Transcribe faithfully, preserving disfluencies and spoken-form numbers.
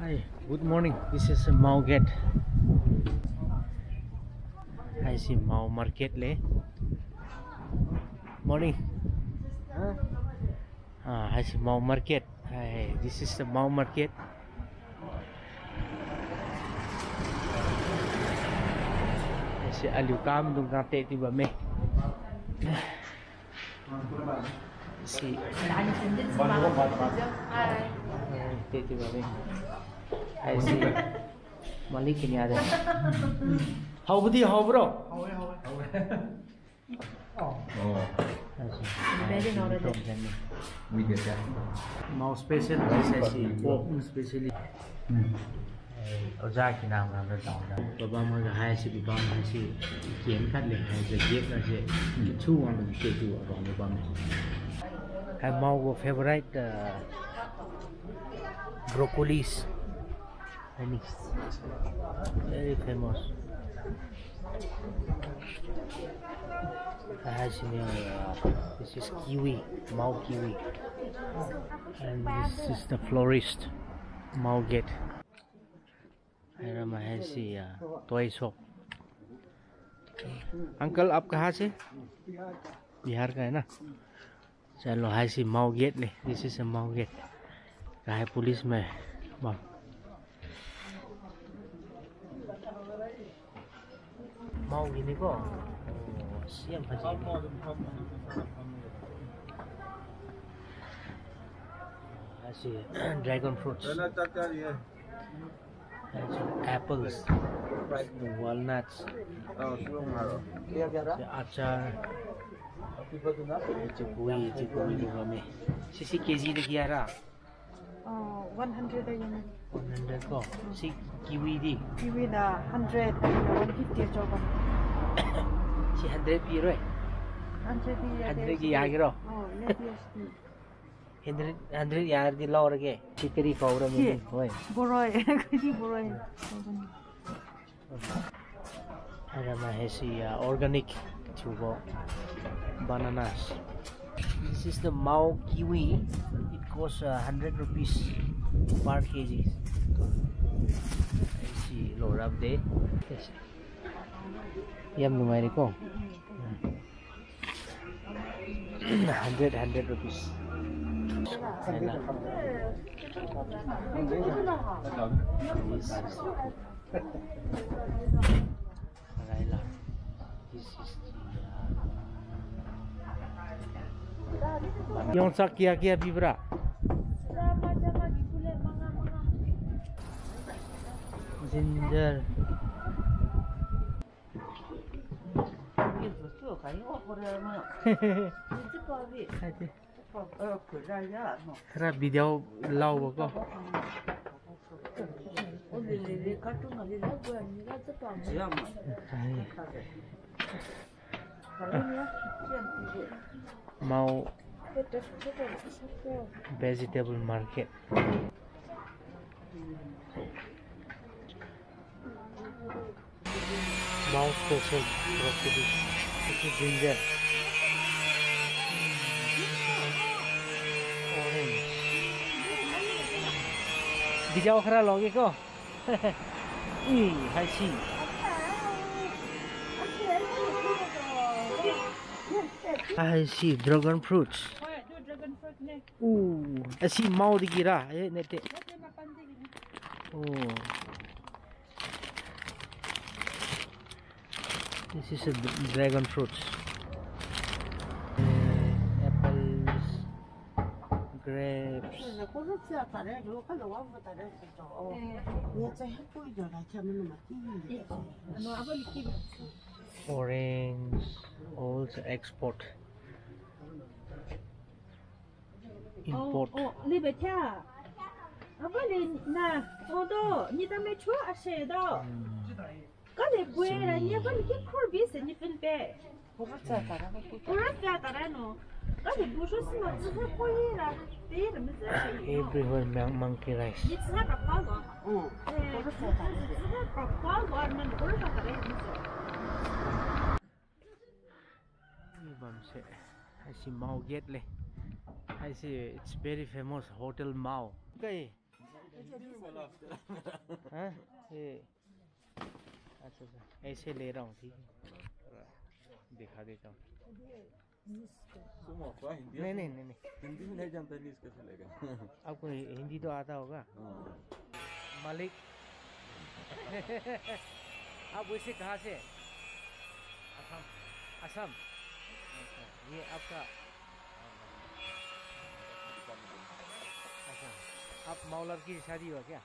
Hi, good morning. This is Mao Gate. Haisi Mao Market le. Morning. Ah, haisi Mao Market. Hi, this is the Mao Market. Haisi aliu kamdung kang te ti bamme. Si. Te ti bamme. Haisi. Malik kini ade. Haobodi, haobro? Oh. Very hard. Mao special rice haisi, pork specially. Hmm. Eh, oja kinam ngamra taoda. Babam ga haisi, babam haisi, ken khat le haisi, gate na se, chu wang le ke tu abang babam. Hai Mao gu favorite, uh, broccolis. Very famous. Haisi ni, uh, this is kiwi, Mao kiwi. And this is the florist, Mao Gate. Haira ma haisi, uh, toy shop. Uncle, aap kahan se? Bihar ka hai na? Chalo, haisi Mao Gate le. This is a Mao Gate. Kahai police mai bam. Mao gini ko. Oh, siam haji. Haisi dragon fruits. Apples, walnuts, achar, chiu-wi, chiu-wi tu bamme. Sisi K G da kaya ra? Oh, one hundred da yam. One hundred ko. Si kiwi di? Kiwi na hundred, one fifty achoba. Si hundred piroi? Hundred di ya. Hundred di ya kiro? Oh, ya, yes. Hundred, hundred yadi laorage. Si kari kaura mi. Hoi. Boroi. Kari boroi. Ara ma haisi, uh, organic chiubo bananas. This is the Mao kiwi. It costs, uh, hundred rupees per K G. Haisi lorabde. Yes. Yam numai ri ko. Hundred, hundred rupees. Hai la. This is the food. Hai la. This is the, uh, yongchak kaya kaya pibra? Ginger. Khara video laobo ko. Hai. Mao vegetable market. Mao special broccoli. This is ginger. Orange. Video khara loge ko. Ih, haisi. Haisi dragon fruits. Hoi, tu dragon fruit ne. Uh, asi Mao digi ra, eh, nete. Nete, mapan digi ne. Oh. This is a d-, dragon fruits. Eh, apples, grapes, orange, also export. Import. Oh, oh, libe thia. Abali na, oh do, ni tame chu ase do. Hmm. Kali bue ra, ni bali ki khur bi se ni pun pe. Pura cha tara no. Kali bu so sima tsuha koi ra, te ra mi se. Everywhere mon-, monkey rice. Ni tsuha ka pa lo. Hmm. Eh, pura cha tara. Tsuha ka pa lo, man pura cha tara ni se. Ni bam se, haisi Mao Gate le. Haisi, it's very famous Hotel Mao. Kai. Hindi में बोला। हाँ? ये, अच्छा, अच्छा, ऐसे ले रहा हूँ, ठीक है? थोड़ा दिखा देता हूँ। सुनो, थोड़ा हिंदी नहीं, नहीं, नहीं, नहीं। हिंदी भी नहीं जानता, इंग्लिश कैसे लेगा? आपको हि-, हिंदी तो आता होगा? हाँ। मालिक। आप वैसे कहाँ से? असम। असम? अच्छा, ये आपका, अच्छा, आप मऊ लड़की से शादी हुआ क्या?